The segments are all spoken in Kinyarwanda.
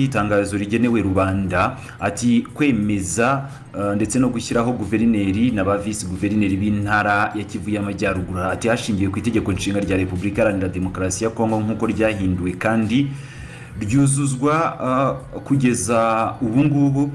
Itangazo rigenewe rubanda, ati kwemeza ndetse no gushyiraho guverineri na ba visi guverineri b'intara ya Kivu y'Amajyaruguru, ati hashingiwe ku itegeko nshinga rya Repubulika Iharanira Demokarasi ya Kongo nk'uko ryahinduwe kandi ryuzuzwa kugeza ubu ngubu,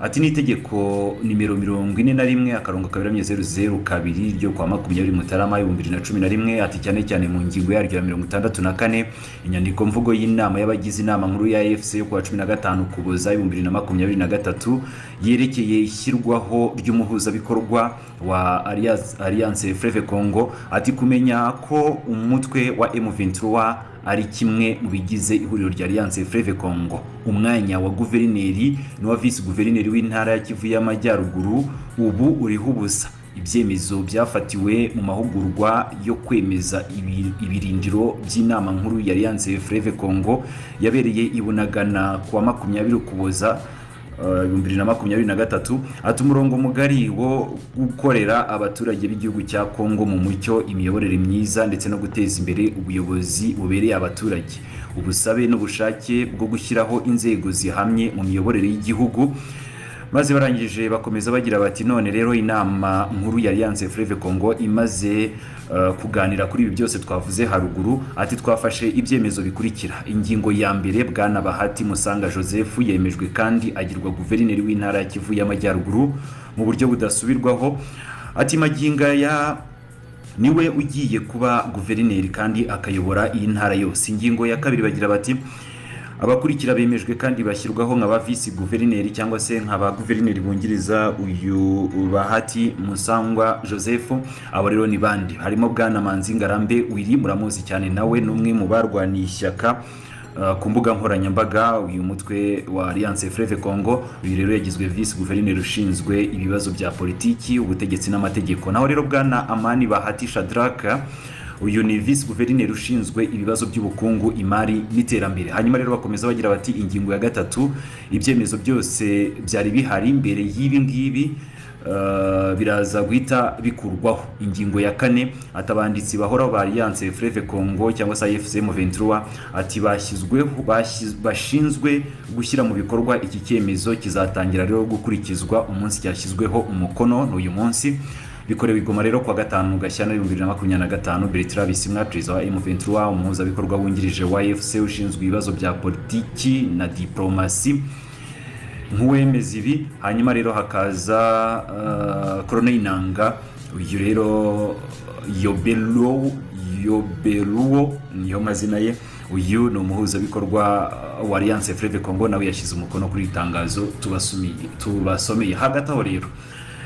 ati n'itegeko nimero 41/2002 ryo kwa 20 Mutarama 2011, ati cyane cyane mu ngingo yaryo ya 64, inyandiko mvugo y'inama y'abagize inama nkuru ya AFC yo kuwa 15 Ukuboza 2023 yerekeye ishyirwaho ry'umuhuzabikorwa wa Alliance Fleuve Congo, ati kumenya ko umutwe wa M23 ari kimwe mu bigize ihuriro rya Alliance Fleuve Congo, umwanya wa guverineri n'uwa visi guverineri w'intara ya Kivu y'Amajyaruguru ubu uriho ubusa, ibyemezo byafatiwe mu mahugurwa yo kwemeza ibirindiro by'inama nkuru ya Alliance Fleuve Congo yabereye i Bunagana kuwa 20 Ukuboza 2023, ati umurongo mugari wo gukorera abaturage b'igihugu cya Kongo mu mucyo, imiyoborere myiza ndetse no guteza imbere ubuyobozi bubereye abaturage, ubusabe n'ubushake bwo gushyiraho inzego zihamye mu miyoborere y'igihugu. Maze barangije bakomeza bagira bati none rero inama nkuru ya Alliance Fleuve Congo imaze kuganira kuri ibi byose twavuze haruguru, ati twafashe ibyemezo bikurikira: ingingo ya mbere, Bwana Bahati Musanga Joseph yemejwe kandi agirwa guverineri w'intara ya Kivu y'Amajyaruguru mu buryo budasubirwaho, ati magingo aya niwe ugiye kuba guverineri kandi akayobora iyi ntara yose. Ingingo ya kabiri, bagira bati abakurikira bemejwe kandi bashyirwaho nka ba visi guverineri cyangwa se nka ba guverineri bungiriza uyu Bahati Musangwa Joseph. Abo rero ni bandi? Harimo Bwana Manzi Ngarambe Willy, muramuzi cyane, nawe ni umwe mu barwaniye ishyaka ku mbuga nkoranyambaga uyu mutwe wa Alliance Fleuve Congo. Uyu rero yagizwe visi guverineri ushinzwe ibibazo bya politiki, ubutegetsi n'amategeko. Naho rero Bwana Amani Bahati Shadraka, uyu ni visi guverineri ushinzwe ibibazo by'ubukungu, imari n'iterambere. Hanyuma rero bakomeza bagira bati ingingo ya gatatu, ibyemezo byose byari bihari mbere y'ibi ngibi biraza guhita bikurwaho. Ingingo ya kane, ati abanditsi bahoraho ba Alliance Fleuve Congo cyangwa se AFC M23, ati bashyizweho bashinzwe gushyira mu bikorwa iki cyemezo kizatangira rero gukurikizwa umunsi cyashyizweho umukono, n'uyu munsi. Bikorewe i Goma rero kuwa gatanu Gashyantare 2025. Bertrand Bisimwa, perezida wa M23, umuhuzabikorwa wungirije wa AFC ushinzwe ibibazo bya politiki na diplomasi, nk'uwemeza ibi. Hanyuma rero hakaza Corneille Nanga, uyu rero Yobelo Yobeluwo niyo mazina ye, uyu ni umuhuzabikorwa wa Alliance Fleuve Congo, nawe yashyize umukono kuri iri tangazo tubasomeye. Hagati aho rero,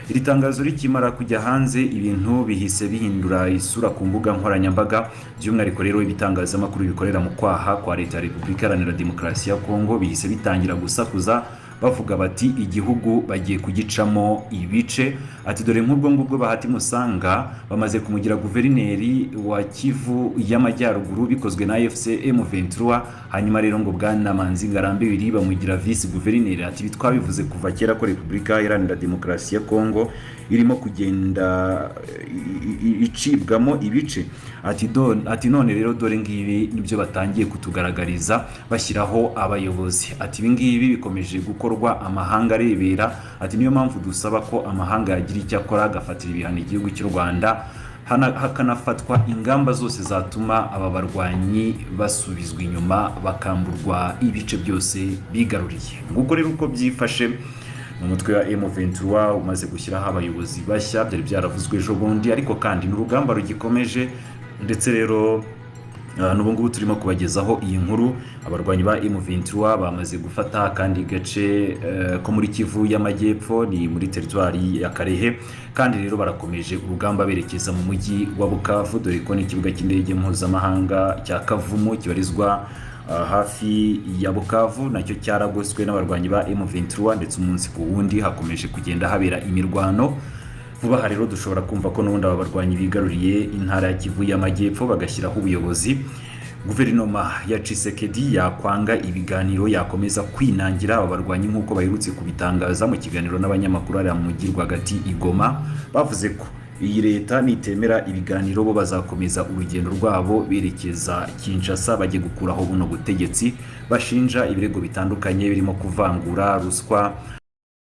iri tangazo rikimara kujya hanze, ibintu bihise bihindura isura ku mbuga nkoranyambaga. By'umwihariko rero ibitangazamakuru bikorera mu kwaha kwa leta ya Repubulika Iharanira Demokarasi ya Kongo bihise bitangira gusakuza, bavuga bati igihugu bagiye kugicamo ibice, ati dore nk'ubwo ngubwo Bahati Musanga bamaze kumugira guverineri wa Kivu y'Amajyaruguru bikozwe na AFC M23. Hanyuma rero ngo Bwana Manzi Ngarambe Willy bamugira vice guverineri, ati ibi twabivuze kuva kera ko Repubulika Iharanira Demokarasi ya Kongo irimo kugenda icibwamo ibice, ati none rero dore ngibi nibyo batangiye kutugaragariza bashyiraho abayobozi, ati ibi ngibi bikomeje gukorwa amahanga arebera, ati niyo mpamvu dusaba ko amahanga yagira icyo akora agafatira ibihano igihugu cy'u Rwanda, hakanafatwa ingamba zose zatuma aba barwanyi basubizwa inyuma bakamburwa ibice byose bigaruriye. Nguko rero uko byifashe mu mutwe wa M23 umaze gushyiraho abayobozi bashya, byari byaravuzwe ejo bundi, ariko kandi ni urugamba rugikomeje. Ndetse rero n'ubu ngubu turimo kubagezaho iyi nkuru, abarwanyi ba M23 bamaze gufata akandi gace ko muri Kivu y'Amajyepfo, ni muri teritwari ya Kalehe, kandi rero barakomeje urugamba berekeza mu mujyi wa Bukavu, dore ko n'ikibuga cy'indege mpuzamahanga cya Kavumu kibarizwa hafi ya Bukavu nacyo cyaragoswe n'abarwanyi ba M23, ndetse umunsi ku wundi hakomeje kugenda habera imirwano. Vuba aha rero dushobora kumva ko n'ubundi aba barwanyi bigaruriye intara ya Kivu y'Amajyepfo bagashyiraho ubuyobozi. Guverinoma ya Tshisekedi yakwanga ibiganiro, yakomeza kwinangira aba barwanyi nk'uko baherutse kubitangaza mu kiganiro n'abanyamakuru hariya mu mujyi rwagati i Goma, bavuze ko Iyi leta nitemera ibiganiro, bo bazakomeza urugendo rwabo berekeza Kinshasa, bajye gukuraho buno butegetsi bashinja ibirego bitandukanye birimo kuvangura, ruswa.